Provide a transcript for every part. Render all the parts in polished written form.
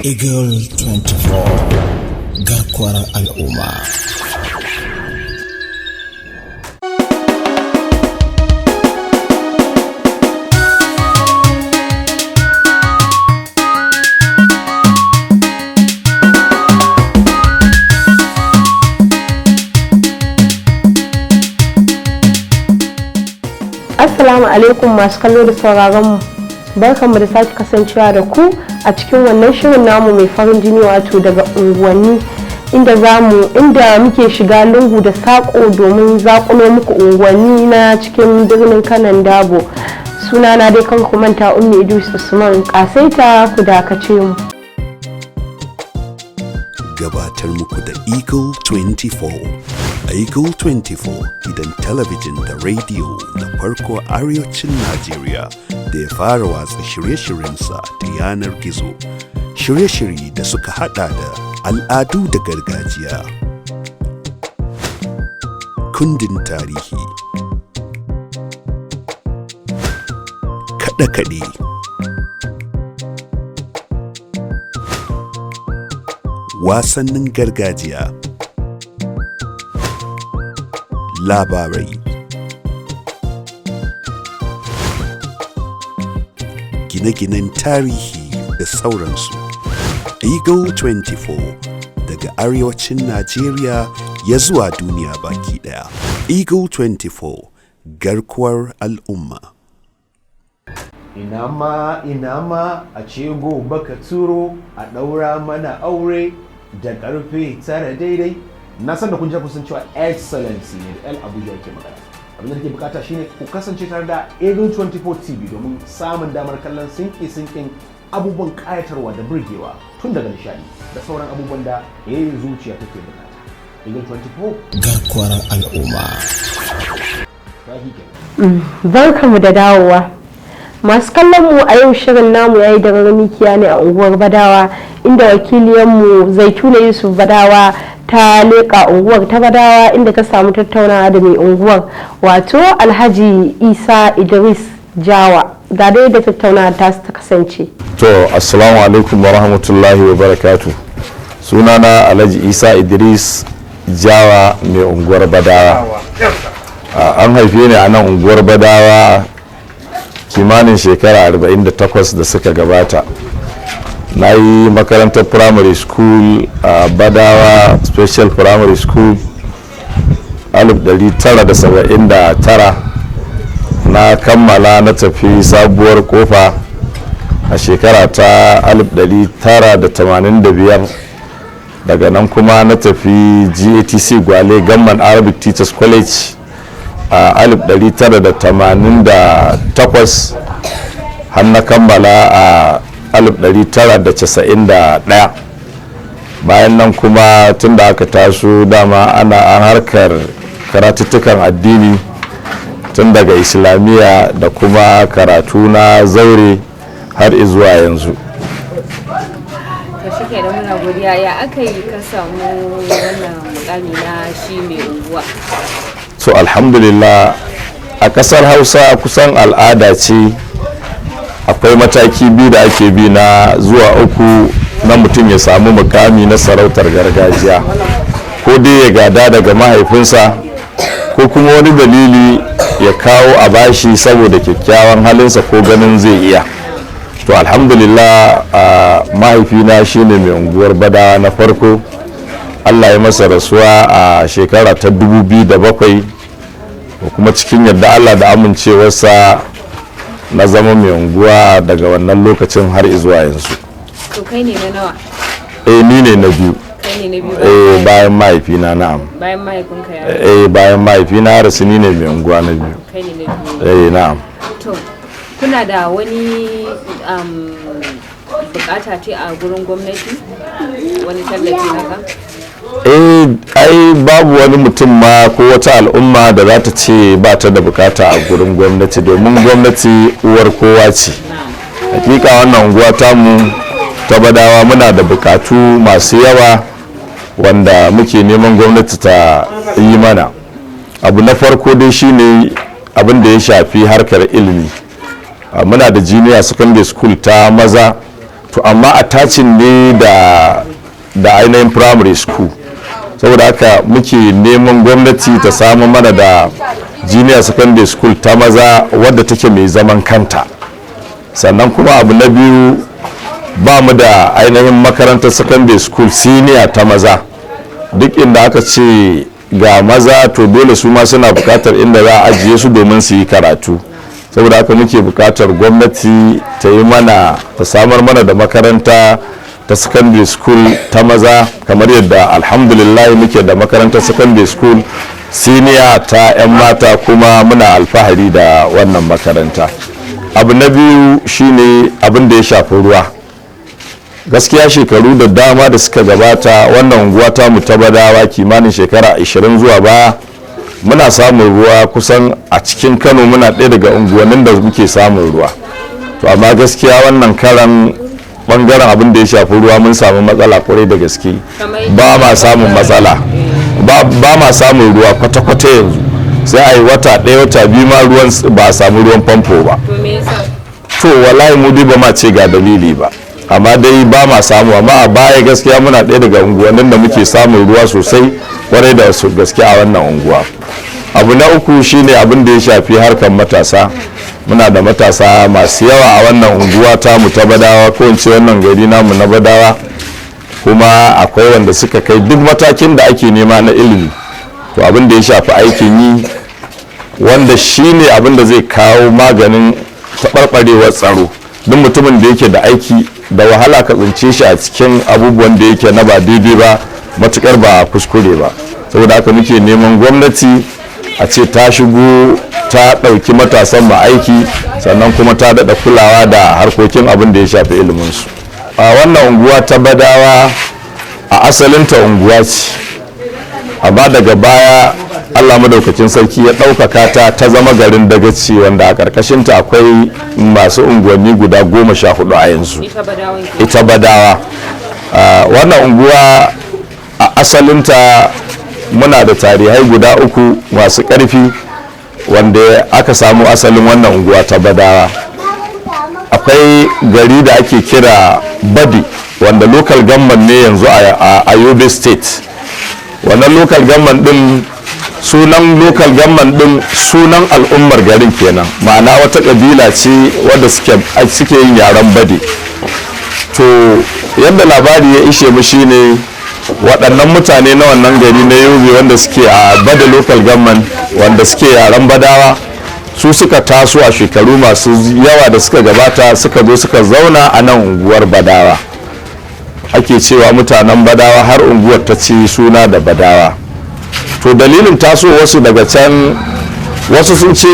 Eagle 24, garkuwar al'umma. Assalamu alaikum masu kallo da sauraron mu. Barkanmu da sake kasancewa da ku a cikin wannan shirin namu mai farin jini, wato daga unguwanni, inda zamu inda muke shiga lungu da saƙo domin zaƙulo muku unguwanni na cikin birnin Kanon Dabo. Sunana dai kan ku manta, Ummi Idris Usman Kasaita, ku dakace mu. Gabatar muku da Eagle 24. Eagle 24, gidan talabijin da rediyo na farko arewacin Najeriya da ya fara watsa shirye-shiryensa ta yanar gizo. Shirye-shirye da suka hada da al'adu da gargajiya, kundin tarihi, kaɗe-kaɗe, wasannin gargajiya, labarai, gine-ginen tarihi da sauransu. Eagle 24, daga arewacin Najeriya ya zuwa duniya baki daya. Eagle 24, garkuwar al'umma. Ina ma, ina ma a ce gobe ka turo a ɗaura mana aure da karfe 9 daidai. Na san da kun kun san cewa Excellency ne da El Abuja yake magana. Abin da nake bukata shine ku kasance tare da Eagle 24 TV domin samun damar kallon sinki sinkin abubuwan kayatarwa da burgewa, tun daga nishadi da sauran abubuwan da ya zuciya take bukata. Eagle 24, garkuwar al'umma. Rahi kenan. Barkanmu da dawowa. Masu kallon mu, a yau shirin namu yayi da mikiya ne a unguwar Badawa, inda wakiliyanmu Zaituna Yusuf Badawa ta leƙa unguwar ta Badawa, inda ta samu tattaunawa da mai unguwar, wato Alhaji Isa Idris Jawa. Ga dai da tattaunawa ta ta kasance. To, assalamu alaikum wa rahmatullahi wa barakatu. Sunana Alhaji Isa Idris Jawa, mai unguwar Badawa. An haife ni a nan unguwar Badawa kimanin shekara 48 da suka gabata. Na yi makarantar primary school a Badawa Special Primary School 1979. Na kammala, na tafi Sabuwar Kofa a shekara ta 1985. Daga nan kuma na tafi GATC Gwale, Gamman Arabic Teachers College, a 1988 har na kammala a 1991. Bayan nan kuma, tun da aka taso dama ana an harkar karatuttukan addini, tun daga Islamiyya da kuma karatu na zaure har zuwa yanzu. To shi ke muna godiya. Ya aka yi ka samu wannan mukami na shi mai unguwa? So alhamdulillah, a kasar Hausa kusan al'ada ce, akwai mataki biyu da ake bi na zuwa uku na mutum ya samu mukami na sarautar gargajiya: ko dai ya gada daga mahaifinsa, ko kuma wani dalili ya kawo a bashi saboda kyakkyawan halinsa ko ganin zai iya. To alhamdulillah, a mahaifina shine mai unguwar Badawa na farko. Allah ya masa rasuwa a shekara ta 2007, kuma cikin yadda Allah da amincewarsa na zama mai unguwa daga wannan lokacin har zuwa yanzu. To kai ne na nawa? Eh, ni ne na biyu. Kai ne na biyu? Eh, bayan mahaifina, na'am. Bayan mahaifinka ya Eh, bayan mahaifina ya rasu, ni ne mai unguwa na biyu. Kai ne na biyu. Eh, na'am. To kuna da wani bukata ce a gurin gwamnati, wani tallafi haka? Eh, ai babu wani mutum ma ko wata al'umma da za ta ce ba ta da bukata a gurin gwamnati, domin gwamnati uwar kowa ce. Hakika wannan unguwa tamu ta Badawa muna da bukatu masu yawa wanda muke neman gwamnati ta yi mana. Abu na farko dai shine abin da ya shafi harkar ilimi. Muna da junior secondary school ta maza. To amma attaching ne da ainihin primary school. Saboda haka muke neman gwamnati ta samu mana da junior secondary school ta maza wadda take mai zaman kanta. Sannan kuma abu na biyu, ba mu da ainihin makarantar secondary school senior ta maza. Duk inda aka ce ga maza, to dole su ma suna bukatar inda za a ajiye su domin su yi karatu. Saboda haka muke bukatar gwamnati ta yi mana, ta samar mana da makaranta ta secondary school ta maza, kamar yadda alhamdulillah muke da makarantar secondary school senior ta 'yan mata, kuma muna alfahari da wannan makaranta. Abu na biyu shine abin da ya shafi ruwa. Gaskiya shekaru da dama da suka gabata, wannan unguwa ta mu ta Badawa, kimanin shekara 20 zuwa baya, muna samun ruwa. Kusan a cikin Kano muna ɗaya daga unguwannin da muke samun ruwa. To amma gaskiya wannan karan, bangaren abin da ya shafi ruwa, mun samu matsala kwarai da gaske. Ba ma samun matsala, ba ma samun ruwa kwata-kwata. Yanzu sai a yi wata 1, wata 2 ma ruwan ba a samu ruwan famfo ba. To me yasa? To wallahi mu dai ba ma ce ga dalili ba, amma dai ba ma samu. Amma a baya gaskiya muna ɗaya daga unguwannin da muke samun ruwa sosai kwarai da su gaske a wannan unguwa. Abu na uku shine abin da ya shafi harkar matasa. Muna da matasa masu yawa a wannan unguwa ta mu ta Badawa, ko in ce wannan gari namu na Badawa, kuma akwai wanda suka kai duk matakin da ake nema na ilimi. To abin da ya shafi aikin yi, wanda shine abin da zai kawo maganin taɓarɓarewar tsaro, duk mutumin da yake da aiki, da wahala ka tsince shi a cikin abubuwan da yake na ba daidai ba, matukar ba kuskure ba. Saboda haka muke neman gwamnati a ce ta shigo ta ɗauki matasan ma aiki, sannan kuma ta daɗa kulawa da harkokin abin da ya shafi iliminsu. A wannan unguwa ta Badawa, a asalinta unguwa ce, amma daga baya Allah madaukakin sarki ya ɗaukaka ta, ta zama garin dagaci, wanda a ƙarƙashinta akwai masu unguwanni guda 14 a yanzu. Ita Badawan ke? Ita Badawa. Wannan unguwa a asalinta muna da tarihai guda uku masu ƙarfi wanda aka samu asalin wannan unguwa ta Badawa. Akwai gari da ake kira Badi, wanda local government ne yanzu a Yobe State. Wannan local government din, sunan local government din sunan al'ummar garin kenan, ma'ana wata kabila ce wadda suke yin yaren Bade. To yadda labari ya ishe mu shine, waɗannan mutane na wannan gari na Yobe wanda suke a Bada local government, wanda suke yaren Badawa, su suka taso a shekaru masu yawa da suka gabata, suka zo suka zauna a nan unguwar Badawa. Ake cewa mutanen Badawa, har unguwar ta ci suna da Badawa. To dalilin taso wasu daga can, wasu sun ce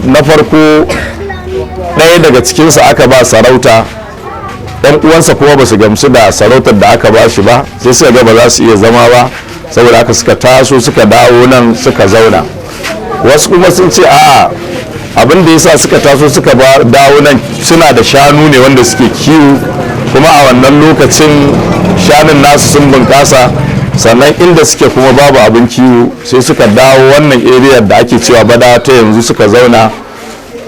na farko ɗaya daga cikinsu aka ba sarauta, ɗan uwansa kuma ba su gamsu da sarautar da aka ba shi ba, sai suka ga ba za su iya zama ba, saboda haka suka taso suka dawo nan suka zauna. Wasu kuma sun ce a'a, abin da yasa suka taso suka dawo nan, suna da shanu ne wanda suke kiwo, kuma a wannan lokacin shanun nasu sun bunƙasa, sannan inda suke kuma babu abin kiwo, sai suka dawo wannan area da ake cewa Bada ta yanzu suka zauna,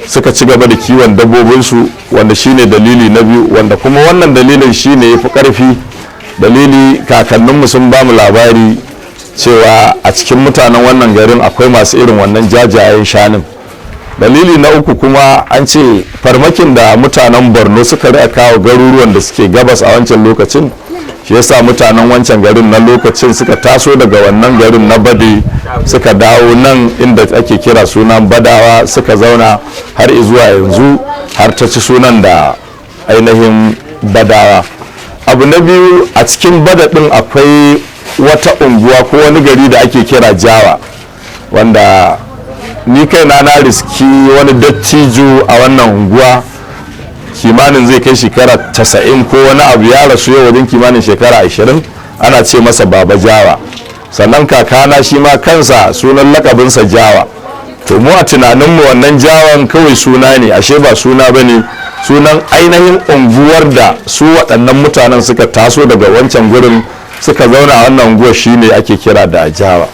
suka ci gaba da kiwon dabbobinsu, wanda shine dalili na biyu, wanda kuma wannan dalilin shine ya fi ƙarfi. Dalili, kakanninmu sun ba mu labari cewa a cikin mutanen wannan garin akwai masu irin wannan jajayen shanun. Dalili na uku kuma, an ce farmakin da mutanen Borno suka rika kawo garuruwan da suke gabas a wancan lokacin, shi yasa mutanen wancan garin na lokacin suka taso daga wannan garin na Bade, suka dawo nan inda ake kira sunan Badawa, suka zauna har zuwa yanzu, har ta ci sunan da ainihin Badawa. Abu na biyu, a cikin Bada din akwai wata unguwa ko wani gari da ake kira Jawa, wanda ni kaina na riski wani dattijo a wannan unguwa, kimanin zai kai shekara 90 ko wani abu, ya rasu yau wajen kimanin shekara 20, ana ce masa Baba Jawa. Sannan kakana shi ma kansa sunan lakabinsa Jawa. To mu a tunaninmu wannan Jawan kawai suna ne, ashe ba suna ba ne, sunan ainihin unguwar da su waɗannan mutanen suka taso daga wancan gurin suka zauna a wannan unguwar shine ake kira da Jawa.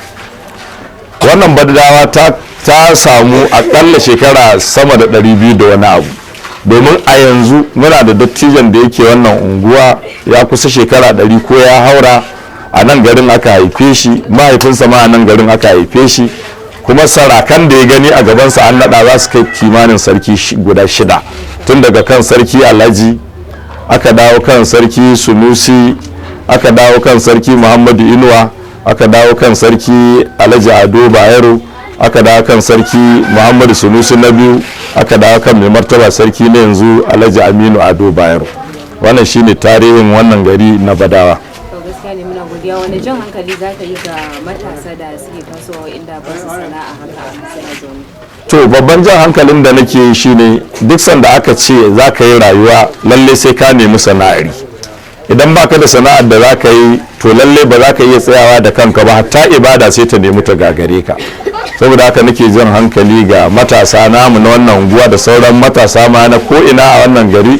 Wannan Badawa ta samu akalla shekara sama da 200 da wani abu. Domin a yanzu muna da dattijan da yake wannan unguwa ya kusa shekara 100 ko ya haura. A nan garin aka haife shi, mahaifinsa ma a nan garin aka haife shi, kuma sarakan da ya gani a gabansa an naɗa za su kai kimanin sarki guda shida, tun daga kan Sarki Alhaji, aka dawo kan Sarki Sunusi, aka dawo kan Sarki Muhammadu Inuwa, aka dawo kan Sarki Alhaji Ado Bayero, aka dawo kan Sarki Muhammadu Sunusi na biyu, aka dawo kan mai martaba sarki na yanzu, Alhaji Aminu Ado Bayero. Wannan shine tarihin wannan gari na Badawa. To, gaskiya ne, muna godiya. Wani jan hankali za ka yi ga matasa da suke tasowa inda ba su sana'a haka suna zaune? To, babban jan hankalin da nake yi shine, duk sanda aka ce za ka yi rayuwa, lalle sai ka nemi sana'ar. Idan baka da sana'ar da za ka yi, to lalle ba za ka iya tsayawa da kanka ba, hatta ibada sai ta nemi ta gagare ka. Saboda haka nake jan hankali ga matasa namu na wannan unguwa da sauran matasa ma na ko'ina a wannan gari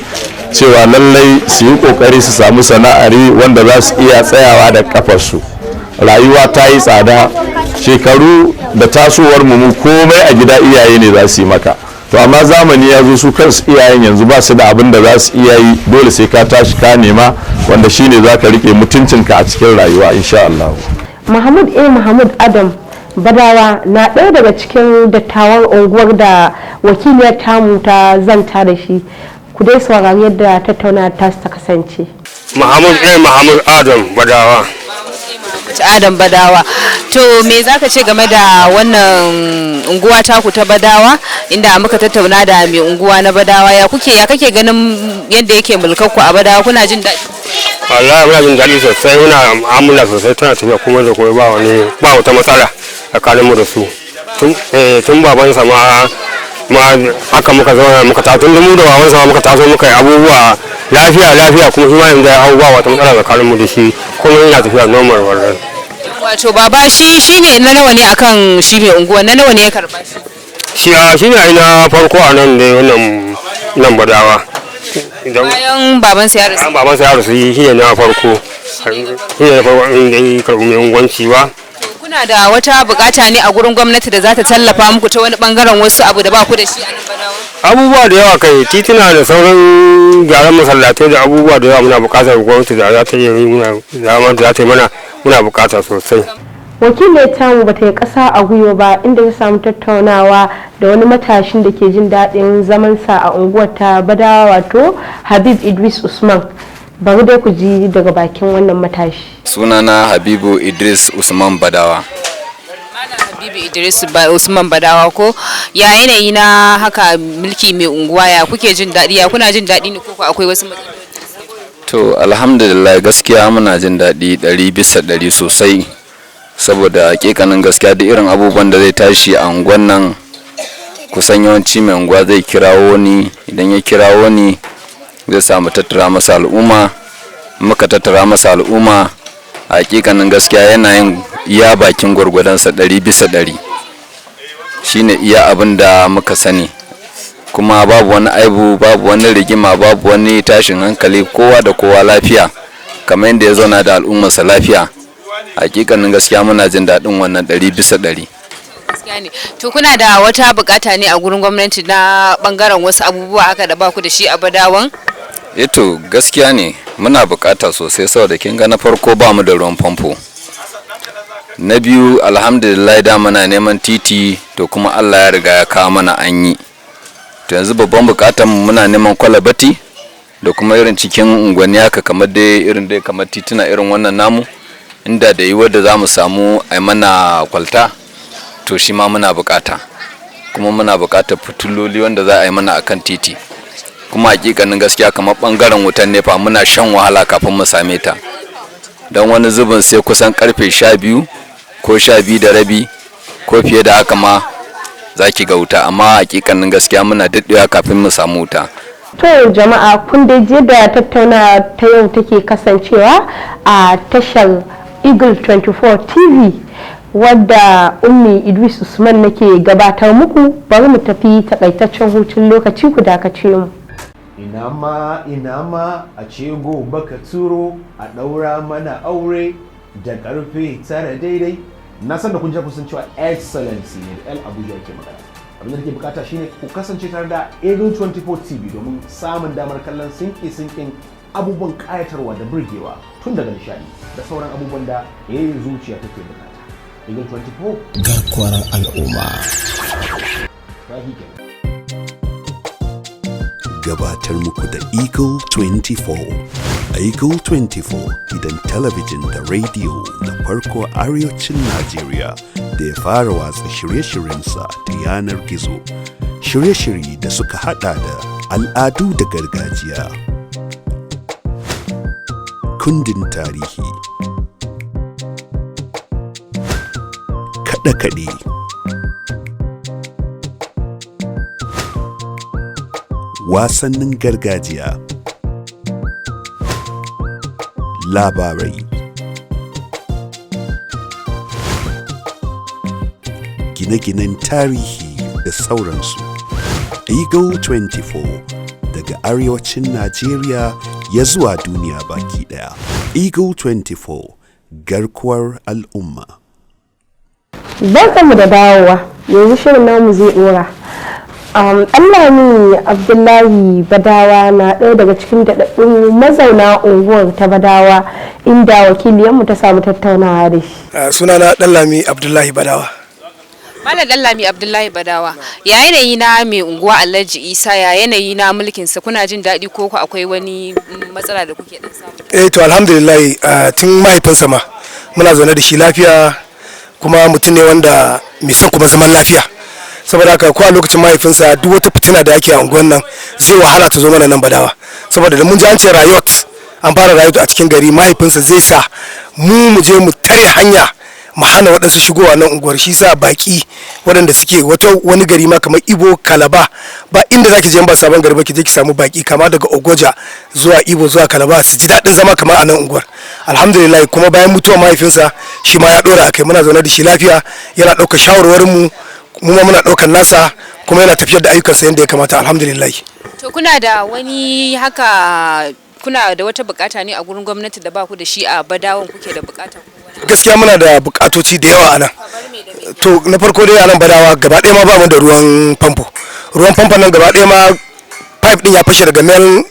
cewa lallai su yi kokari su samu sana'ari wanda za su iya tsayawa da kafarsu. Rayuwa ta yi tsada. Shekaru da tasowar mu, komai a gida iyaye ne za su yi maka. To, amma zamani ya zo, su kansu iyayen yanzu ba su da abin da za su iya yi. Dole sai ka tashi ka nema, wanda shine za ka rike mutuncinka a cikin rayuwa, insha Allah. Mahmud A. Mahmud Adam Badawa na ɗaya daga cikin dattawan unguwar da wakiliyar tamu ta zanta da shi. Ku dai saurari yadda tattauna ta ta kasance. Muhammad A. Muhammad Adam Badawa. Adam Badawa, to me zaka ce game da wannan unguwa taku ta Badawa, inda muka tattauna da mai unguwa na Badawa? Ya kuke, ya kake ganin yadda yake mulkar ku a Badawa? Kuna jin daɗi? Allah, muna jin daɗi sosai, muna mu'amala sosai, tana tafiya kuma da kuma ba wani ba wata matsala tsakanin mu da su. Tun babansa ma haka muka zauna muka taso, tun mu da babansa ma muka taso muka yi abubuwa lafiya lafiya, kuma shi ma yanzu ya hau ba wata matsala tsakanin mu da shi, kuma yana tafiya normal wannan. Wato baba shi shine na nawa ne akan shi mai unguwa, na nawa ne ya karba shi? Shi a shi ne ai na farko a nan ne, wannan nan Badawa. Idan Bayan babansa ya rasu. An babansa ya rasu, shi ne na farko. Shi ne na farko inda ya karɓi mai unguwanci ba. Kuna da wata bukata ne a gurin gwamnati da za ta tallafa muku ta wani bangaren, wasu abu da ba ku da shi a nan Badawa? Abubuwa da yawa kai, tituna da sauran gyaran masallatai da abubuwa da yawa, muna bukatar gwamnati da za ta yi muna da za ta yi mana, muna bukata sosai. Wakiliyar tamu bata yi ƙasa a gwiwa ba, inda ta samu tattaunawa da wani matashin da ke jin daɗin zamansa a unguwar ta Badawa, wato Habib Idris Usman. Bari dai ku ji daga bakin wannan matashi. Sunana Habibu Idris Usman Badawa. Malam Habibu Idris Usman Badawa, ko ya yanayi na haka mulki mai unguwa, ya kuke jin daɗi, ya kuna jin daɗi ne ko ko akwai wasu matsaloli? To, alhamdulillah, gaskiya muna jin daɗi 100% sosai, saboda hakikanin gaskiya da irin abubuwan da zai tashi a unguwan nan, kusan yawanci mai unguwa zai kirawo ni. Idan ya kirawo ni, zai samu tattara masa al'umma. Muka tattara masa al'umma, a hakikanin gaskiya yana yin iya bakin gwargwadonsa 100%. Shine iya abin da muka sani, kuma babu wani aibu, babu wani rigima, babu wani tashin hankali, kowa da kowa lafiya, kamar yadda ya zauna da al'ummarsa lafiya. Hakikanin gaskiya muna jin daɗin wannan 100%. Gaskiya ne. To, kuna da wata bukata ne a gurin gwamnati na bangaren wasu abubuwa haka da ba ku da shi a Badawan? Eto, gaskiya ne, muna bukata sosai, saboda kin ga na farko ba mu da ruwan famfo, na biyu, alhamdulillah, da muna neman titi, to kuma Allah ya riga ya kawo mana an yi. To, yanzu babban bukatar mu, muna neman kwalabati da kuma irin cikin unguwanni haka, kamar dai irin dai kamar tituna irin wannan namu, inda da yiwuwar da za mu samu a mana kwalta, to shi ma muna bukata. Kuma muna bukatar fituloli wanda za a yi mana akan titi. Kuma hakikanin gaskiya, kamar bangaren wutan NEPA, muna shan wahala kafin mu same ta, don wani zubin sai kusan karfe 12 ko 12:30 ko fiye da haka ma za ki ga wuta, amma hakikanin gaskiya muna daɗewa kafin mu samu wuta. To jama'a, kun dai je da tattaunawa ta yau take kasancewa a tashar Eagle 24 TV, wadda Ummi Idris Usman nake gabatar muku. Bari mu tafi takaitaccen hutun lokaci, ku dakace mu. Ina ma, ina ma a ce gobe ka turo a ɗaura mana aure da karfe 9 daidai. Na san da kun je kusan cewa Excellency ne da El Abuja yake magana. Abin da nake bukata shine ku kasance tare da Eagle 24 TV domin samun damar kallon sinki sinkin abubuwan kayatarwa da burgewa, tun daga nishadi da sauran abubuwan da eh zuciya take bukata. Eagle 24, Garkuwar al'umma. Rahi kenan. Gabatar muku da Eagle 24. Eagle 24, gidan talabijin da rediyo na farko arewacin Najeriya da ya fara watsa shirye-shiryensa ta yanar gizo. Shirye-shirye da suka hada da al'adu da gargajiya, kundin tarihi, kaɗe-kaɗe, wasannin gargajiya, labarai, gine-ginen tarihi da sauransu. Eagle 24, daga arewacin Najeriya ya zuwa duniya baki daya. Eagle 24, garkuwar al'umma. Barkanmu da dawowa, yanzu shirin namu zai dora. Allami Abdullahi Badawa na ɗaya daga cikin daɗaɗɗun mazauna unguwar ta Badawa, inda wakiliyarmu ta samu tattaunawa da shi. Sunana Ɗanlami Abdullahi Badawa. Malam Dallami Abdullahi Badawa, ya yanayi na mai unguwa Alhaji Isa, ya yanayi na mulkin sa, kuna jin daɗi ko ku akwai wani matsala da kuke dan samu? Eh to, alhamdulillah, tun mahaifinsa ma muna zaune da shi lafiya, kuma mutum ne wanda mai son kuma zaman lafiya. Saboda haka ko a lokacin mahaifinsa, duk wata fitina da ake a unguwan nan zai wahala ta zo mana nan Badawa, saboda da mun ji an ce riot, an fara riot a cikin gari, mahaifinsa zai sa mu mu je mu tare hanya, mu hana waɗansu shigowa nan unguwar. Shi sa baki waɗanda suke wata wani gari ma kamar Ibo, Kalaba, ba inda zaki je in ba Sabon Gari ba, ki je ki samu baki kama daga Ogoja zuwa Ibo zuwa Kalaba su ji daɗin zama kamar a nan unguwar. Alhamdulillah, kuma bayan mutuwar mahaifinsa shi ma ya ɗora akai. Muna zaune da shi lafiya, yana ɗaukar shawarwarin mu, mu ma muna ɗaukar nasa, kuma yana tafiyar da ayyukansa yadda ya kamata, alhamdulillah. To, kuna da wani haka, kuna da wata bukata ne a gurin gwamnati da ba ku da shi a Badawan kuke da bukata? Gaskiya muna da bukatoci da yawa anan. To, na farko dai, anan Badawa gaba ɗaya ma ba mu da ruwan famfo. Ruwan famfon nan gaba ɗaya ma pipe din ya fashe daga main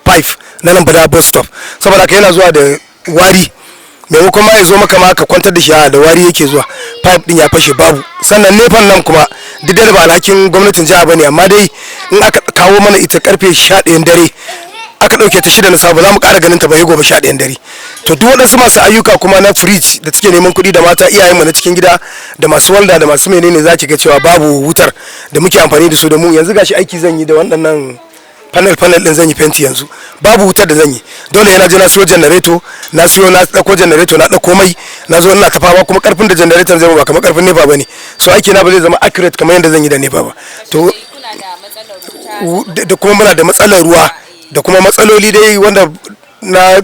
pipe na nan Badawa bus stop, saboda haka yana zuwa da wari. Maimakon ma ya zo maka ma ka kwantar da shi, a da wari yake zuwa, pipe din ya fashe, babu. Sannan NEPA n nan kuma, duk da ba alhakin gwamnatin jiha bane, amma dai in aka kawo mana ita karfe 11 dare, aka ɗauke ta 6 na safe, za mu ƙara ganin ta ba gobe 11 dare. To, duk waɗansu masu ayyuka kuma na fridge da suke neman kuɗi, da mata iyayenmu na cikin gida, da masu walda, da masu menene, za ki ga cewa babu wutar da muke amfani da su. Da mu yanzu gashi aiki zan yi da waɗannan panel panel din, zan yi fenti yanzu, babu wutar da zan yi. Dole yana je na siyo janareto, na siyo, na dauko janareto, na dauko mai, na zo ina ta fama. Kuma karfin da janareton zai ba kamar karfin NEPA bane, so aiki na ba zai zama accurate kamar yadda zan yi da NEPA ba. To, da kuma muna da matsalar ruwa, da kuma matsaloli dai wanda na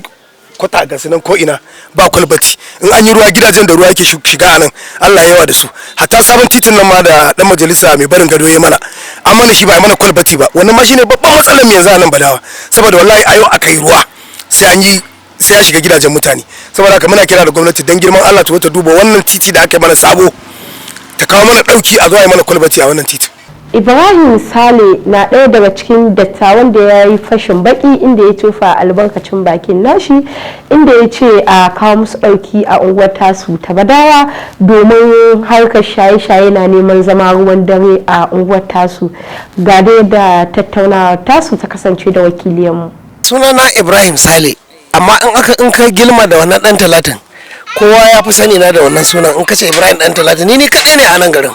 kwata ga sunan ko ina, ba kwalbati. In an yi ruwa, gidajen da ruwa yake shiga a nan, Allah ya yawa da su. Hatta sabon titin nan ma da dan majalisa mai barin gado ya mana, an mana shi, ba a mana kwalbati ba. Wannan ma shine babban matsalar mu yanzu a nan Badawa, saboda wallahi a yau aka yi ruwa, sai an yi, sai ya shiga gidajen mutane. Saboda haka muna kira da gwamnati, dan girman Allah ta duba wannan titi da aka yi mana sabo, ta kawo mana dauki, a zo a yi mana kwalbati a wannan titi. Ibrahim Sale na ɗaya daga cikin dattawan da ya yi fashin baki, inda ya tofa albarkacin bakin nashi, inda ya ce a kawo musu ɗauki a unguwar tasu ta Badawa, domin harkar shaye-shaye na neman zama ruwan dare a unguwar tasu. Ga dai da tattaunawa tasu ta kasance da wakiliyanmu. Sunana Ibrahim Sale, amma in aka in ka gilma da wannan Dan Talatin, kowa ya fi sani na da wannan sunan. In ka ce Ibrahim Dan Talatin, ni kaɗai ne a nan garin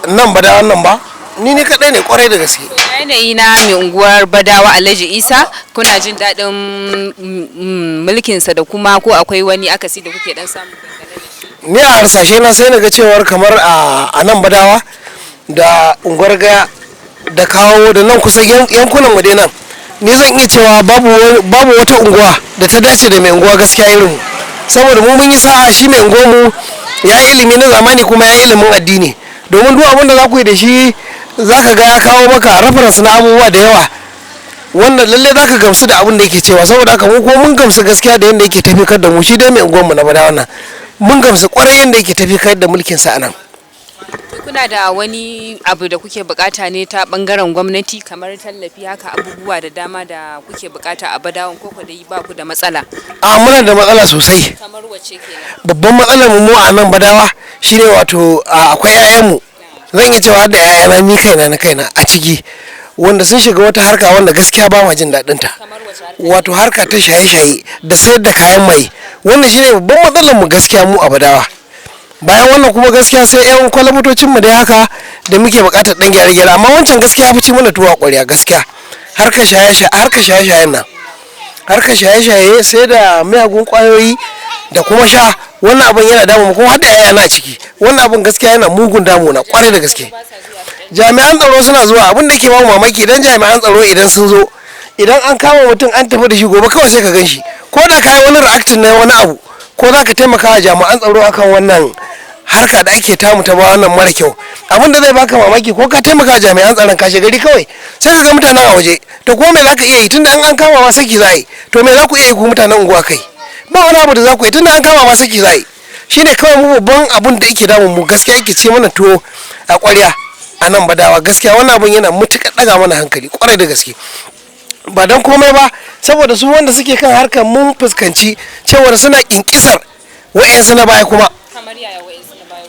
nan ba da wannan ba, ni kaɗai ne, kwarai da gaske. Yanayi na mai unguwar Badawa Alhaji Isa, kuna jin daɗin mulkinsa, da kuma ko akwai wani akasi da kuke dan samu? Ni a harsashe na, sai na ga cewar kamar a nan Badawa da Unguwar Gaya da Kawo da nan kusa yankunan mu dai nan, ni zan iya cewa babu wata unguwa da ta dace da mai unguwa gaskiya irin mu, saboda mu mun yi sa'a, shi mai unguwar mu ya yi ilimi na zamani kuma ya yi ilimin addini, domin duk abin da za ku yi da shi, za ka ga ya kawo maka reference na abubuwa da yawa wanda lalle za ka gamsu da abin da yake cewa. Saboda haka mu ko mun gamsu gaskiya da yadda yake tafikar da mu. Shi dai mai unguwar mu na Bada wannan, mun gamsu kwarai yadda yake tafikar da mulkin sa anan. Kuna da wani abu da kuke bukata ne ta bangaren gwamnati, kamar tallafi haka, abubuwa da dama da kuke bukata a Badawan, ko dai ba ku da matsala? A, muna da matsala sosai. Kamar wace kenan? Babban matsalar mu a nan Badawa shine wato akwai 'ya'yanmu, zan iya cewa da 'ya'yana, ni kaina na kaina a ciki, wanda sun shiga wata harka wanda gaskiya ba ma jin daɗin ta, wato harka ta shaye-shaye da sayar da kayan mai. Wannan shine babban matsalar mu gaskiya mu a Badawa. Bayan wannan kuma gaskiya sai 'yan kwalabutocin mu dai haka da muke buƙatar ɗan gyare-gyare, amma wancan gaskiya fi ci mana tuwa ƙwarya gaskiya, harkar shaye-shaye, harkar shaye-shayen nan, harkar shaye-shaye, sai da miyagun kwayoyi da kuma sha. Wannan abin yana damu mu, kuma har da yaya na ciki. Wannan abin gaskiya yana mugun damu na kwarai da gaske. Jami'an tsaro suna zuwa. Abin da ke ba mu mamaki, idan jami'an tsaro idan sun zo, idan an kama mutum an tafi da shi, gobe kawai sai ka gan shi. Ko da ka yi wani reaction na wani abu, ko za ka taimaka wa jami'an tsaro akan wannan harka da ake tamu ta ba wannan mara kyau, abin da zai baka mamaki, ko ka taimaka wa jami'an tsaron, kashe gari kawai sai ka ga mutanen a waje. To ko me za ka iya yi, tunda an kama ma saki za a yi? To me za ku iya yi ku mutanen unguwa kai? Ba wani abu da za ku yi, tunda an kama ma saki za a yi. Shine kawai mu babban abun da yake damun mu gaskiya, yake ce mana tuwo a ƙwarya a nan Badawa. Gaskiya wannan abun yana matuƙar ɗaga mana hankali ƙwarai da gaske, ba don komai ba saboda su wanda suke kan harkar, mun fuskanci cewar suna kinkisar wa'yansu na baya kuma.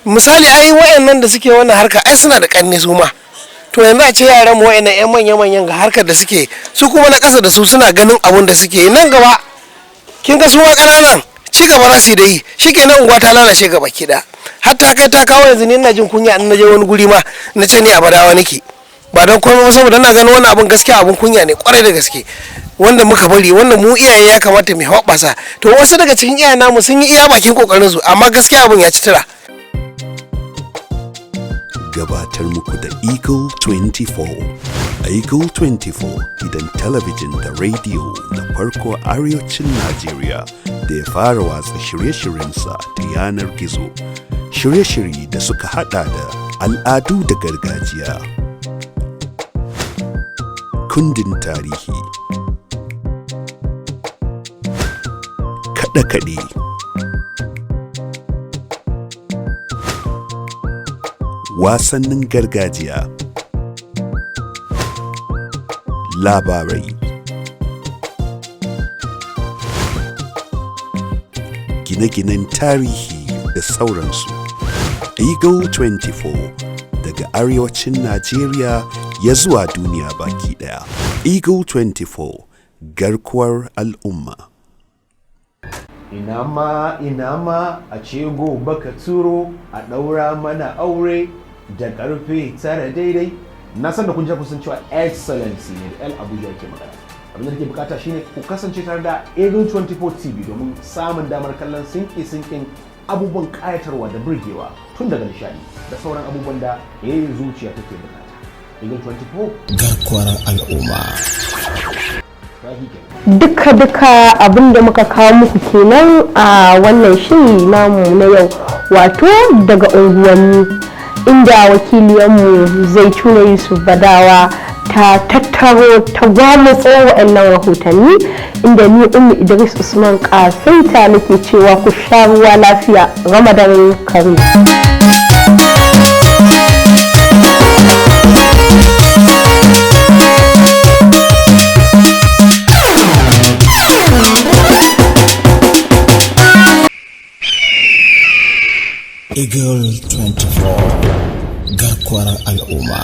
Misali, ai wa'yannan da suke wannan harka ai suna da kanne su ma. To yanzu a ce yaran mu wa'yannan yan manya manyan ga harkar da suke, su kuma na ƙasa da su suna ganin abun da suke yi. Nan gaba kin ga su ma ƙananan ci gaba za su yi da yi, shikenan unguwa ta lalace gaba ki ɗaya. Har ta kai ta kawo yanzu ni ina jin kunya in na je wani guri ma na ce ni a Badawa nake, ba don komai ba saboda ina ganin wannan abun gaskiya abun kunya ne kwarai da gaske wanda muka bari. Wanda mu iyaye ya kamata mu hoɓɓasa. To wasu daga cikin iyayen namu sun yi iya bakin kokarin su, amma gaskiya abun ya ci tura. Gabatar muku da Eagle 24. Eagle 24 gidan talabijin da rediyo na farko arewacin Najeriya da ya fara watsa shirye-shiryensa ta yanar gizo. Shirye-shirye da suka hada da al'adu da gargajiya, kundin tarihi, kaɗe-kaɗe, wasannin gargajiya, labarai, gine-ginen tarihi da sauransu. Eagle 24 daga arewacin Najeriya ya zuwa duniya baki daya. Eagle 24, garkuwar al'umma. Ina ma, ina ma a ce gobe ka turo a ɗaura mana aure da karfe 9 daidai. Na san da kun kun san cewa Excellency ne da El Abuja yake magana. Abin da nake bukata shine ku kasance tare da Eagle 24 TV domin samun damar kallon sinki sinkin abubuwan kayatarwa da burgewa, tun daga nishadi da sauran abubuwan da ya zuciya take bukata. Eagle 24, Garkuwar al'umma. Rahi kenan. Duka-duka abin da muka kawo muku kenan a wannan shiri namu na yau, wato daga unguwanni, inda wakiliyanmu Zaituna Yusuf Badawa ta tattaro ta gwamutso waɗannan rahotanni, inda ni Ummu Idris Usman Kasaita nake cewa ku sha ruwa lafiya. Ramadan Karim. Eagle 24, garkuwar al'umma.